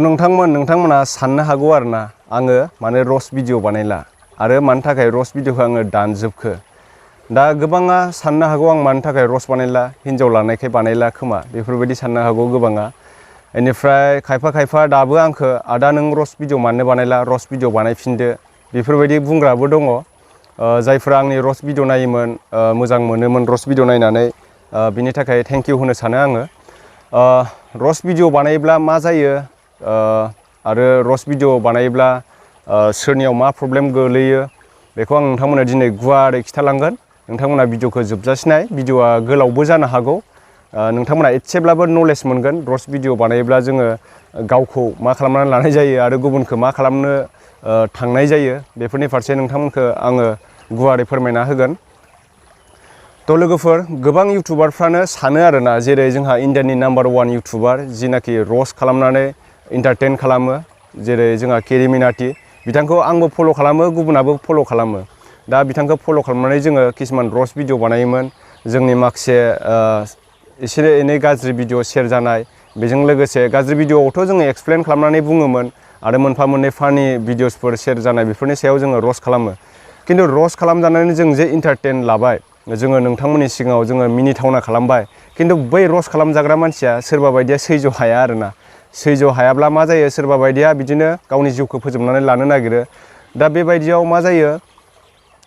नोंथांमोना साननो हागौ आरोना आङो माने रस्ट भिडिअ बानायला आरो मानि थाखाय रस्ट भिडिअखौ आङो दानजोबखो। दा गोबाङा साननो हागौ आं मानि थाखाय रस्ट बानायला, हिन्जाव लानायखाय बानायला खोमा बेफोरबायदि साननो हागौ गोबाङा। बेनिफ्राय खायफा दाबो आंखो आदा नों रस्ट भिडिअ मानो बानायला, रस्ट भिडिअ बानायफिनदो बेफोरबायदि बुंग्राबो दङ। जायफोरा आंनि रस्ट भिडिअ नायोमोन, मोजां मोनोमोन रस्ट भिडिअ नायनानै, बिनि थाखाय थेंक इउ होनो सानो आङो। रस्ट भिडिअ बानायोब्ला मा जायो आरो रस्ट भिडिअ बानायोब्ला सोरनियाव मा प्रब्लेम गोलैयो बेखौ आं नोंथांमोननो दिनै गुवारै खिथालांगोन। नोंथांमोना भिडिअखौ जोबजासिनाय, भिडिअआ गोलावबो जानो हागौ, नोंथांमोना एसेब्लाबो नलेज मोनगोन रस्ट भिडिअ बानायोब्ला जोङो गावखौ मा खालामनानै लानाय जायो आरो गुबुनखौ मा खालामनो थांनाय जायो बेफोरनि फारसे नोंथांमोनखौ आङो गुवारै फोरमायना होगोन। थ' लोगोफोर, गोबां इउटुबारफ्रानो सानो आरोना, जेरै जोंहा इण्डियानि नाम्बार 1 इउटुबार जिनाखि रस्ट खालामनानै इन्टारटेन खालामो, जेरै जोंहा केरि मिनाटि, बिथांखौ आंबो फल' खालामो, गुबुनाबो फल' खालामो। दा बिथांखौ फल' खालामनानै जोङो किसुमान रस्ट भिडिअ बानायोमोन। जोंनि माखासे एसे एनै गाज्रि भिडिअ शेयार जानाय, बेजों लोगोसे गाज्रि भिडिअआवथ' जोङो एक्सप्लेन खालामनानै बुङोमोन आरो मोनफा मोननै फानि भिडिअसफोर शेयार जानाय बेफोरनि सायाव जोङो रस्ट खालामो। खिन्थु रस्ट खालामजानानै जों जे इन्टारटेन लाबाय, जोङो नोंथांमोननि सिगाङाव जोङो मिनिथावना खालामबाय, खिन्थु बै रस्ट खालामजाग्रा मानसिया सोरबा बायदिया सैज' हाया आरोना। सैज' हायाब्ला मा जायो, सोरबा बायदिया बिदिनो गावनि जिउखौ फोजोबनानै लानो नागिरो। दा बेबायदियाव मा जायो,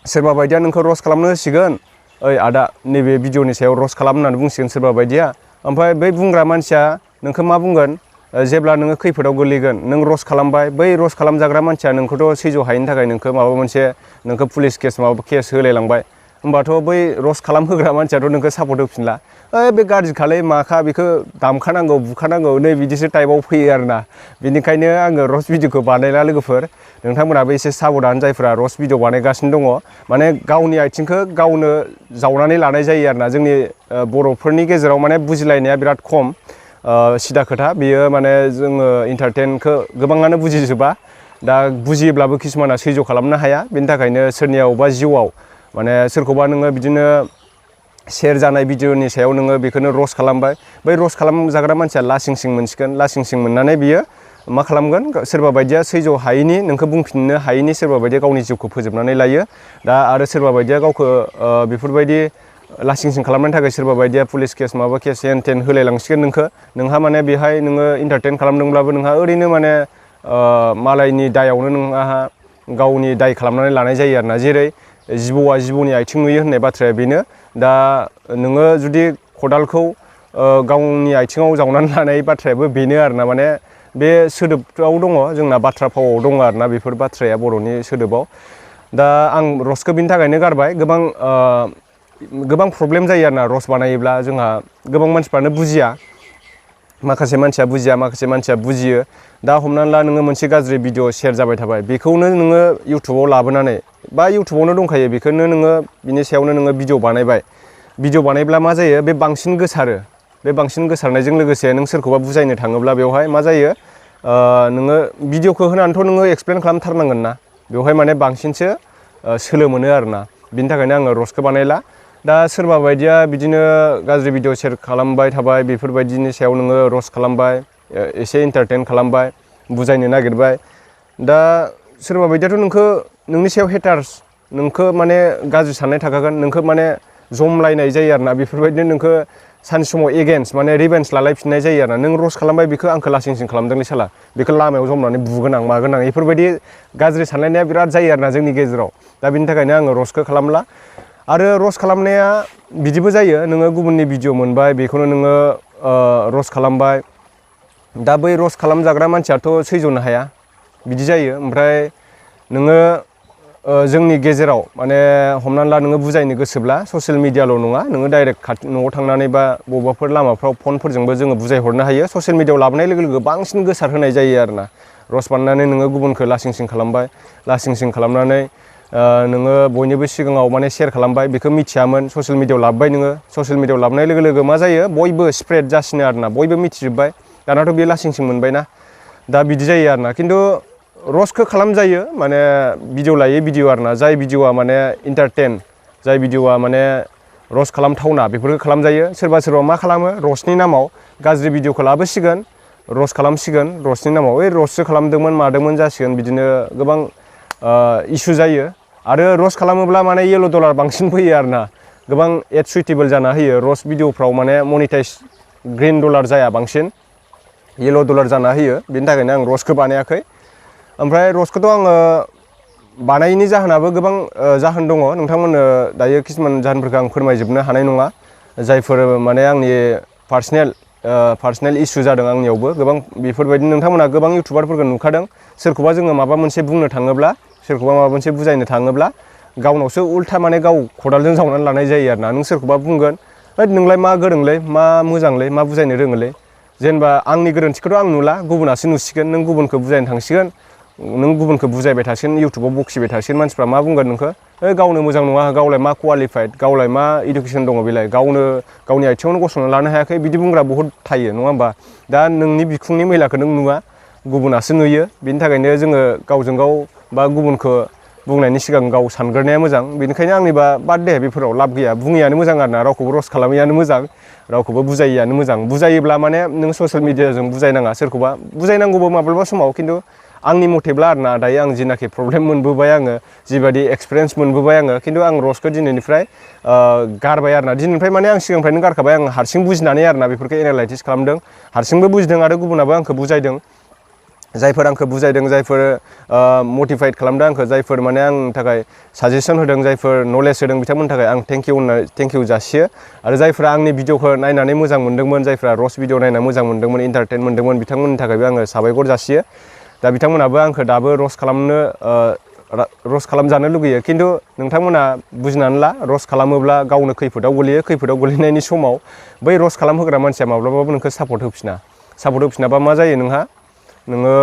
सोरबा बायदिया नोंखौ रस्ट खालामनो होसिगोन, ओइ आदा नैबे भिडिअनि सायाव रस्ट खालाम होननानै बुंसिगोन सोरबा बायदिया। ओमफ्राय बै बुंग्रा मानसिया नोंखौ मा बुंगोन, जेब्ला नोङो खैफोदाव गोलैगोन, नों रस्ट खालामबाय, बै रस्ट खालामजाग्रा मानसिया नोंखौथ' सैज' हायिनि थाखाय नोंखौ माबा मोनसे नोंखौ पुलिस केस माबा केस होलायलांबाय, होमबाथ' बै रस्ट खालामहोग्रा मानसियाथ' नोंखौ सापर्ट होफिनला, ओइ बे गाज्रिखालै माखा बेखौ दामखानांगौ बुखानांगौ नै बिदिसो टाइपआव फैयो आरोना। बेनिखायनो आङो रस्ट भिडिअखौ बानायला लोगोफोर, नोंथांमोनाबो एसे साबधान जायफोरा रस्ट भिडिअ बानायगासिनो दङ। माने गावनि आथिंखौ गावनो जावनानै लानाय जायो आरोना। जोंनि बर'फोरनि गेजेराव माने बुजिलायनाया बिराद खम, सिदा खोथा बेयो, माने जोङो इन्टारटेनखौ गोबाङानो बुजिजोबा। दा बुजियोब्लाबो किसुमाना सैज' खालामनो हाया, बेनि थाखायनो सोरनियावबा जिउआव माने सोरखौबा नोङो बिदिनो शेयार जानाय भिडिअनि सायाव नोङो बेखौनो रस्ट खालामबाय, बै रस्ट खालामजाग्रा मानसिया लासिंसिं मोनसिगोन, लासिंसिं मोननानै बियो मा खालामगोन, सोरबा बायदिया सैज' हायिनि, नोंखौ बुंफिननो हायिनि सोरबा बायदिया गावनि जिउखौ फोजोबनानै लायो। दा आरो सोरबा बायदिया गावखौ बेफोरबायदि लासिंसिं खालामनायनि थाखाय सोरबा बायदिया पुलिस केस माबा केस हेन टेन होलायलांसिगोन नोंहा माने बेहाय नोङो इन्टारटेन खालामदोंब्लाबो नोंहा ओरैनो माने मालायनि दायावनो नोंहा गावनि दाय खालामनानै लानाय जायो आरोना। जेरै जिबौआ जिबौनि आथिं नुयो होननाय बाथ्राया बेनो। दा नोङो जुदि खदालखौ गावनि आथिङाव जावनानै लानाय बाथ्रायाबो बेनो आरोना। माने बे सोदोबआव दङ, जोंना बाथ्रा फावआव दङ आरोना बेफोर बाथ्राया बर'नि सोदोबाव। दा आं रस्टखौ बिनि थाखायनो गारबाय। गोबां प्रब्लेम जायो आरोना रस्ट बानायोब्ला। जोंहा गोबां मानसिफ्रानो बुजिया, माखासे मानसिया बुजिया, माखासे मानसिया बुजियो। दा हमनानै ला नोङो मोनसे गाज्रि भिडिअ शेयार जाबाय थाबाय, बेखौनो नोङो इउटुबाव लाबोनानै बा इउटुबावनो दंखायो बेखौनो नोङो बिनि सायावनो नोङो भिडिअ बानायबाय। भिडिअ बानायब्ला मा जायो, बे बांसिन गोसारो। बे बांसिन गोसारनायजों लोगोसे नों सोरखौबा बुजायनो थाङोब्ला बेवहाय मा जायो, नोङो भिडिअखौ होनानैथ' नोङो एक्सप्लेन खालामथारनांगोन ना, बेवहाय माने बांसिनसो सोलो मोनो आरोना। बिनि थाखायनो आङो रस्टखौ बानायला। दा सोरबा बायदिया बिदिनो गाज्रि भिडिअ शेयार खालामबाय थाबाय, बेफोरबायदिनि सायाव नोङो रस्ट खालामबाय, एसे इन्टारटेन खालामबाय, बुजायनो नागिरबाय। दा सोरबा बायदियाथ' नोंनि सायाव हेटार्स, नोंखौ माने गाज्रि साननाय थाखागोन, नोंखौ माने जमलायनाय जायो आरोना। बेफोरबायदिनो नोंखौ सानसे समाव एगेन्स्ट माने रिभेन्स लालायफिननाय जायो आरोना। नों रस्ट खालामबाय, बेखौ आंखौ लासिंसिं खालामदोंलै साला, बेखौ लामायाव जमनानै बुगोन आं मागोन आं, बेफोरबायदि गाज्रि सानलायनाया बिराद जायो आरोना जोंनि गेजेराव। दा बिनि थाखायनो आङो रस्टखौ खालामला। आरो रस्ट खालामनाया बिदिबो जायो, नोङो गुबुननि भिडिअ मोनबाय, बेखौनो नोङो रस्ट खालामबाय। दा बै रस्ट खालामजाग्रा मानसियाथ' सैज'नो हाया, बिदि जायो। ओमफ्राय नोङो जोंनि गेजेराव माने हमनानै ला नोङो बुजायनो गोसोब्ला ससियेल मिडियाल' नङा, नोङो डाइरेक्ट न'आव थांनानै बा बबेबाफोर लामाफ्राव फनफोरजोंबो जोङो बुजायहरनो हायो। ससियेल मिडियाआव लाबोनाय लोगो लोगो बांसिन गोसार होनाय जायो आरोना। रस्ट बानायनानै नोङो गुबुनखौ लासिंसिं खालामबाय, लासिंसिं खालामनानै नोङो बयनिबो सिगाङाव माने शेयार खालामबाय, बेखौ मिथियामोन, ससियेल मिडियाआव लाबोबाय नोङो। ससियेल मिडियाआव लाबोनाय लोगो लोगो मा जायो, बयबो स्प्रेड जासिनो आरोना, बयबो मिथिजोब्बाय, दानाथ' बे लासिंसिं मोनबायना। दा बिदि जायो आरोना। खिन्थु रस्टखौ खालामजायो, माने भिडिअ लायै भिडिअ आरोना। जाय भिडिअआ माने इन्टारटेन, जाय भिडिअआ माने रस्ट खालामथावना, बेफोरखौ खालामजायो। सोरबा मा खालामो, रस्टनि नामाव गाज्रि भिडिअखौ लाबोसिगोन, रस्ट खालामसिगोन रस्टनि नामाव ओइ रस्टसो खालामदोंमोन मादोंमोन जासिगोन बिदिनो गोबां इसु जायो आरो रस्ट खालामोब्ला माने येलो डलार बांसिन फैयो आरोना गोबां एड सुइटेबल जाना होयो रस्ट भिडिअफ्राव माने मनिटाइज ग्रीन डलार जाया बांसिन येलो डलार जाना होयो बेनि थाखायनो आं रस्टखौ बानायाखै ओमफ्राय रस्टखौथ' आङो बानायैनि जाहोनाबो गोबां जाहोन दङ नोंथांमोननो दायो किसुमान जाहोनफोरखौ आं फोरमायजोबनो हानाय नङा जायफोर माने आंनि पार्सनेल इसु जादों आंनियावबो गोबां बेफोरबायदि नोंथांमोना गोबां इउटुबारफोरखौ नुखादों सोरखौबा जोङो माबा मोनसे बुंनो थाङोब्ला सोरखौबा माबा मोनसे बुजायनो थाङोब्ला गावनावसो उल्था माने गाव खदालजों जावनानै लानाय जायो आरोना नों सोरखौबा बुंगोन नोंलाय मा गोरोंलै मा मोजांलै मा बुजायनो रोङोलै जेनेबा आंनि गोरोन्थिखौथ' आं नुला गुबुनासो नुसिगोन नों गुबुनखौ बुजायनो थांसिगोन नों गुबुनखौ बुजायबाय थासिगोन इउटुबाव बखिबाय थासिगोन मानसिफ्रा मा बुंगोन नोंखौ गावनो मोजां नङा गावलाय मा क्वालिफाइड गावलाय मा इडुकेसन दङ बेलाय गावनि आथिङावनो गसंना लानो हायाखै बिदि बुंग्रा बहुद थायो नङा होमबा दा नोंनि बिखुंनि मैलाखौ नों नुवा गुबुनासो नुयो बेनि थाखायनो जोङो गावजों गाव बा गुबुनखौ बुंनायनि सिगां गाव सानग्रोनाया मोजां बेनिखायनो आंनिबा बाद दे बेफोराव लाब गैया बुङैयानो मोजां आरोना रावखौबो रस्ट खालामैयानो मोजां रावखौबो बुजायैयानो मोजां बुजायोब्ला माने नों ससियेल मिडियाजों बुजायनाङा सोरखौबा बुजायनांगौबो माब्लाबा समाव खिन्थु आंनि मथेब्ला आरोना दायो आं जिनाखि प्रब्लेम मोनबोबाय आङो जिबायदि एक्सपिरियेन्स मोनबोबाय आङो खिन्थु आं रस्टखौ दिनैनिफ्राय गारबाय आरोना दिनैनिफ्राय माने आं सिगांनिफ्रायनो गारखाबाय आं हारसिं बुजिनानै आरोना बेफोरखौ एनालाइसिस खालामदों हारसिंबो बुजिदों आरो गुबुनाबो आंखौ बुजायदों जायफोर आंखौ बुजायदों जायफोर मटिभेट खालामदों आंखौ जायफोर माने आंनि थाखाय साजेसन होदों जायफोर नलेज होदों बिथांमोननि थाखाय आं थेंक इउ जासियो आरो जायफोरा आंनि भिडिअखौ नायनानै मोजां मोनदोंमोन जायफोरा रस्ट भिडिअ नायनानै मोजां मोनदोंमोन इन्टारटेन मोनदोंमोन बिथांमोननि थाखायबो आङो साबायखर जासियो दा बिथांमोनाबो आंखौ दाबो रस्ट खालामजानो लुगैयो खिन्थु नोंथांमोना बुजिनानै ला रस्ट खालामोब्ला गावनो खैफोदाव गोलैयो खैफोदाव गोलैनायनि समाव बै रस्ट खालामहोग्रा मानसिया माब्लाबाबो नोंखौ सापर्ट होफिनाबा मा जायो नोंहा नोङो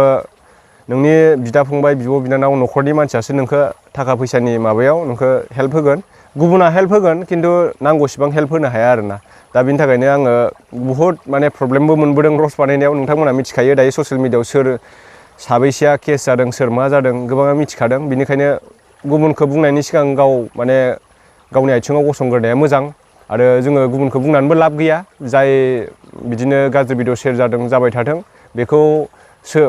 नोंनि बिदा फंबाय बिब' बिनानाव न'खरनि मानसियासो नोंखौ थाखा फैसानि माबायाव नोंखौ हेल्प होगोन गुबुना हेल्प होगोन खिन्थु नांगौसिबां हेल्प होनो हाया आरोना दा बिनि थाखायनो आङो बुहुद माने प्रब्लेमबो मोनबोदों रस्ट बानायनायाव नोंथांमोना मिथिखायो दायो ससियेल मिडियायाव सोर साबैसेया केस जादों सोर मा जादों गोबाङा मिथिखादों बिनिखायनो गुबुनखौ बुंनायनि सिगां गाव माने गावनि आथिङाव गसंग्रोनाया मोजां आरो जोङो गुबुनखौ बुंनानैबो लाब गैया जाय बिदिनो गाज्रि भिडिअ शेयार जाबाय थाथों बेखौ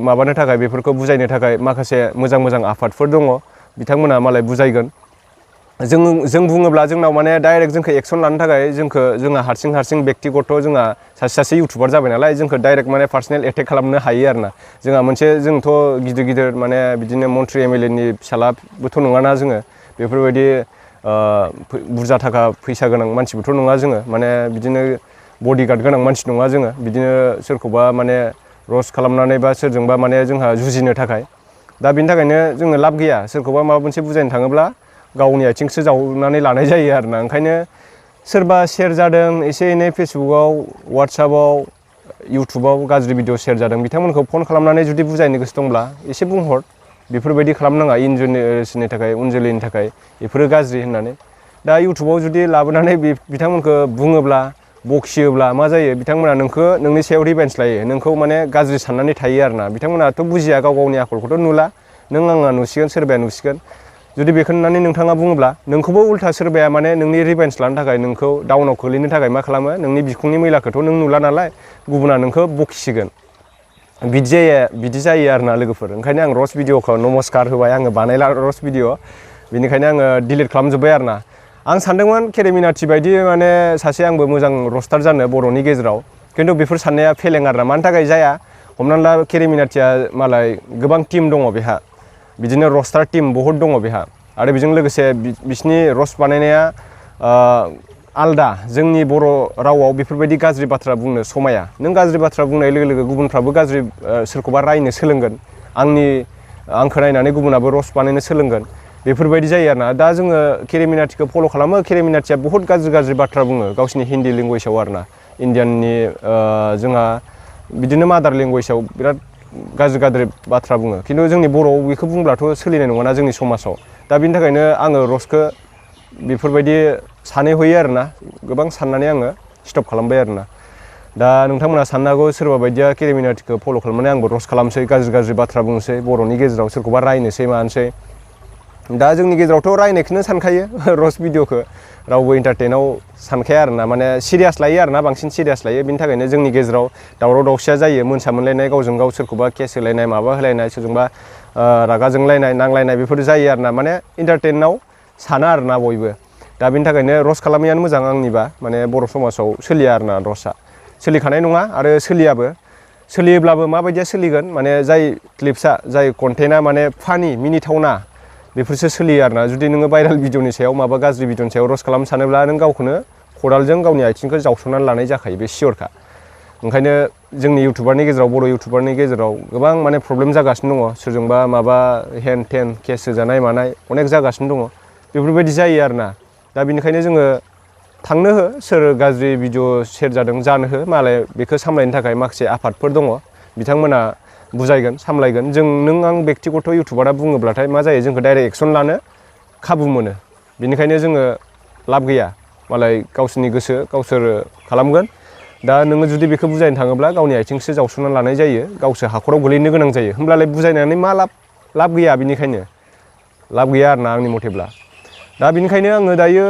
माबानो थाखाय बेफोरखौ बुजायनो थाखाय माखासे मोजां आफादफोर दङ बिथांमोना मालाय बुजायगोन जों बुङोब्ला जोंनाव माने डाइरेक्ट जोंखौ एक्सन लानो थाखाय जोंहा हारसिं बेक्तिगत जोंहा सासे इउटुबार जाबाय नालाय जोंखौ डाइरेक्ट माने पार्सनेल एटेक खालामनो हायो आरोना जोंथ' गिदिर माने बिदिनो मन्त्रि एमएलए नि फिसालाबोथ' नङाना जोङो बेफोरबायदि बुरजा थाखा फैसा गोनां मानसिबोथ' नङा जोङो माने बिदिनो बडिगार्ड गोनां मानसि नङा जोङो बिदिनो सोरखौबा माने रस्ट खालामनानै बा सोरजोंबा माने जोंहा जुजिनो थाखाय दा बिनि थाखायनो जोङो लाब गैया सोरखौबा माबा मोनसे बुजायनो थाङोब्ला गावनि आथिंसो जावनानै लानाय जायो आरोना ओंखायनो सोरबा शेयार जादों एसे एनै फेसबुकआव वाट्सएपआव इउटुबाव गाज्रि भिडिअ शेयार जादों बिथांमोनखौ फन खालामनानै जुदि बुजायनो गोसो दंब्ला एसे बुंहर बेफोरबायदि खालामनाङा इयुन जेनेरेसननि थाखाय उन जोलैनि थाखाय बेफोरो गाज्रि होननानै दा इउटुबाव जुदि लाबोनानै बिथांमोनखौ बुङोब्ला बखियोब्ला मा जायो बिथांमोना नोंनि सायाव रिभेन्स लायो नोंखौ माने गाज्रि साननानै थायो आरोना बिथांमोनाथ' बुजिया गावनि आखलखौथ' नुला नों आंना नुसिगोन सोरबाया नुसिगोन जुदि बेखौ नुनानै नोंथाङा बुङोब्ला नोंखौबो उल्था सोरबाया माने नोंनि रिभेन्स लानो थाखाय नोंखौ डाउनाव खोलैनो थाखाय मा खालामो नोंनि बिखुंनि मैलाखौथ' नों नुला नालाय गुबुना नोंखौ बखिसिगोन बिदि जायो आरोना लोगोफोर ओंखायनो आं रस्ट भिडिअखौ नमस्कार होबाय आङो बानायला रस्ट भिडिअ बेनिखायनो आङो डिलिट खालामजोब्बाय आरोना आं सानदोंमोन केरेमिनाटि बायदि माने सासे आंबो मोजां रस्टार जानो बर'नि गेजेराव खिन्थु बेफोर साननाया फेलें आरोना मानि थाखाय जाया हमनानै ला केरेमिनाटिया मालाय गोबां टिम दङ बेहा बिदिनो रस्टार टिम बहुद दङ बेहा आरो बेजों लोगोसे बिसिनि रस्ट बानायनाया आलदा जोंनि बर' रावाव बेफोरबायदि गाज्रि बाथ्रा बुंनो समाया नों गाज्रि बाथ्रा बुंनाय लोगो लोगो गुबुनफ्राबो गाज्रि सोरखौबा रायनो सोलोंगोन आंखौ नायनानै गुबुनाबो रस्ट बानायनो सोलोंगोन बेफोरबायदि जायो आरोना दा जोङो केरेमिनाटिखौ फल' खालामो केरेमिनाटिया बहुत गाज्रि बाथ्रा बुङो गावसिनि हिन्दी लेंगुवेजाव आरोना इण्डियाननि जोंहा बिदिनो मादार लेंगुवेजाव बिराद गाज्रि बाथ्रा बुङो खिन्थु जोंनि बर'आव बेखौ बुंब्लाथ' सोलिनाय नङाना जोंनि समाजाव दा बिनि थाखायनो आङो रस्टखौ बेफोरबायदि सानै हयो आरोना गोबां साननानै आङो स्टप खालामबाय आरोना दा नोंथांमोना साननो हागौ सोरबा बायदिया केरेमिनाटिखौ फल' खालामनानै आंबो रस्ट खालामसै गाज्रि बाथ्रा बुंसै बर'नि गेजेराव सोरखौबा रायनोसै मानोसै दा जोंनि गेजेरावथ' रायनायखौनो सानखायो रस्ट भिडिअखौ रावबो इन्टारटेनाव सानखाया आरोना माने सिरियास लायो आरोना बांसिन सिरियास लायो बिनि थाखायनो जोंनि गेजेराव दावराव दावसिया जायो मोनसा मोनलायनाय गावजों गाव सोरखौबा केस होलायनाय माबा होलायनाय सोरजोंबा रागा जोंलायनाय नांलायनाय बेफोर जायो आरोना माने इन्टारटेनाव साना आरोना बयबो दा बिनि थाखायनो रस्ट खालामैयानो मोजां आंनिबा माने बर' समाजाव सोलिया आरोना रस्टआ सोलिखानाय नङा आरो सोलियोब्लाबो माबायदिया सोलिगोन माने जाय क्लिप्सआ जाय कन्टेन्टआ माने फानि मिनिथावना बेफोरसो सोलियो आरोना जुदि नोङो भाइरेल भिडिअनि सायाव माबा गाज्रि भिडिअनि सायाव रस्ट खालामनो सानोब्ला नों गावखौनो खदालजों गावनि आथिंखौ जावस'नानै लानाय जाखायो बे सियरखा ओंखायनो जोंनि इउटुबारनि गेजेराव बर' इउटुबारनि गेजेराव गोबां माने प्रब्लेम जागासिनो दङ सोरजोंबा माबा हेन टेन केस होजानाय मानाय अनेक जागासिनो दङ बेफोरबायदि जायो आरोना दा बेनिखायनो जोङो थांनो हो सोर गाज्रि भिडिअ शेयार जादों जानो हो मालाय बेखौ सामलायनो थाखाय माखासे आफादफोर दङ बिथांमोना बुजायगोन सामलायगोन जों नों आं बेक्तिगत इउटुबारा बुङोब्लाथाय मा जायो जोंखौ डाइरेक्ट एक्सन लानो खाबु मोनो बेनिखायनो जोङो लाब गैया मालाय गावसोरनि गोसो गावसोर खालामगोन दा नोङो जुदि बेखौ बुजायनो थाङोब्ला गावनि आथिंसो जावस'नानै लानाय जायो गावसो हाखराव गोलैनो गोनां जायो होमब्लालाय बुजायनानै मा लाब गैया बेनिखायनो लाब गैया आरोना आंनि मथेब्ला दा बेनिखायनो आङो दायो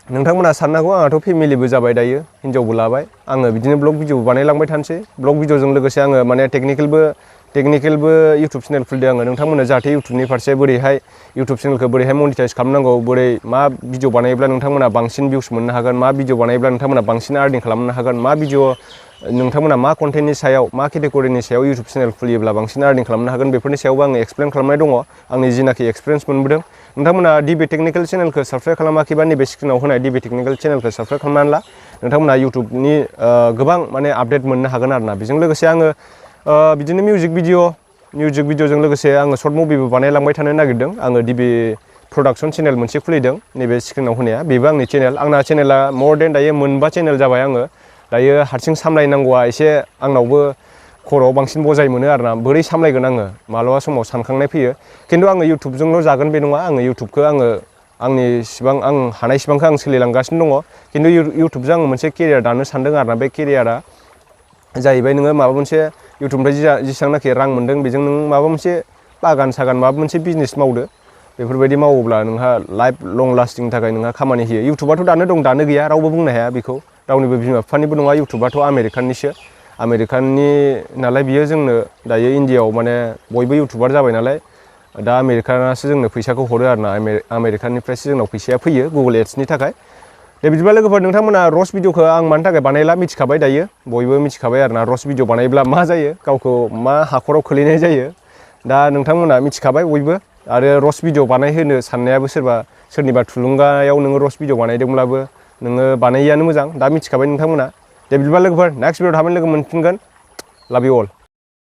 नोंथांमोना साननो हागौ आंहाथ' फेमिलिबो जाबाय दायो हिन्जावबो लाबाय आङो बिदिनो ब्लग भिडिअ बानायलांबाय थानोसै ब्लग भिडिअजों लोगोसे आङो माने टेकनिकेलबो इउटुब चेनेल खुलिदों आङो नोंथांमोननो जाहाथे इउटुबनि फारसे बोरैहाय इउटुब चेनेलखौ बोरैहाय मनिटाइज खालामनांगौ बोरै मा भिडिअ बानायोब्ला नोंथांमोना बांसिन भिउस मोननो हागोन मा भिडिअ बानायोब्ला नोंथांमोना बांसिन आर्निं खालामनो हागोन मा भिडिअ नोंथांमोना मा कन्टेन्टनि सायाव मा केटेगरिनि सायाव इउटुब चेनेल खुलियोब्ला बांसिन आर्निं खालामनो हागोन बेफोरनि सायावबो आङो एक्सप्लेन खालामनाय दङ आंनि जिनाखि एक्सपिरियेन्स मोनबोदों नोंथांमोना डिबि टेक्निकेल चेनेलखौ साबस्क्राइब खालामाखैबा नैबे स्क्रिनाव होनाय डिबि टेक्निकेल चेनेलखौ साबस्क्राइब खालामनानै ला नोंथांमोना इउटुबनि गोबां माने आपडेट मोननो हागोन आरोना बेजों लोगोसे आङो बिदिनो मिउजिक भिडिअजों लोगोसे आङो सर्ट मुभिबो बानायलांबाय थानो नागिरदों आङो डिबि प्रडाक्सन चेनेल मोनसे खुलिदों नैबे स्क्रिनाव होनाया बेबो आंनि चेनेल आंना चेनेला मर देन दायो मोनबा चेनेल जाबाय आङो दायो हारसिं सामलायनांगौआ एसे आंनावबो खर'आव बांसिन बजाय मोनो आरोना बोरै सामलायगोन आङो मालाबा समाव सानखांनाय फैयो खिन्थु आङो इउटुबजोंल' जागोन बे नङा आङो इउटुबखौ आं हानायसिबांखौ आं सोलिलांगासिनो दङ खिन्थु इउटुबजों आङो मोनसे केरियार दानो सानदों आरोना बे केरियारा जाहैबाय नोङो माबा मोनसे इउटुबनिफ्राय जेसेबांनाखि रां मोनदों बेजों नों माबा मोनसे बागान सागान माबा मोनसे बिजनेस मावदो बेफोरबायदि मावोब्ला नोंहा लाइफ लं लास्टिंनि थाखाय नोंहा खामानि होयो इउटुबाथ' दानो दं दानो गैया रावबो बुंनो हाया बेखौ रावनिबो बिमा बिफानिबो नङा इउटुबाथ' आमेरिकाननि नालाय बियो जोंनो दायो इण्डियाआव माने बयबो इउटुबार जाबाय नालाय दा आमेरिकानासो जोंनो फैसाखौ हरो आरोना आमेरिकानिफ्रायसो जोंनाव फैसाया फैयो गुगोल एड्सनि थाखाय दे बिदिबा लोगोफोर नोंथांमोना रस्ट भिडिअखौ आं मानि थाखाय बानायला मिथिखाबाय दायो बयबो मिथिखाबाय आरोना रस्ट भिडिअ बानायब्ला मा जायो गावखौ मा हाखराव खोलैनाय जायो दा नोंथांमोना मिथिखाबाय बयबो आरो रस्ट भिडिअ बानायहोनो साननायाबो सोरनिबा थुलुंगायाव नोङो रस्ट भिडिअ बानायदोंब्लाबो नोङो बानायैयानो मोजां दा मिथिखाबाय नोंथांमोना दे बिदिबा लोगोफोर नेक्स्ट भिडिअ थाबैनो लोगो मोनफिनगोन लाभ इउ अल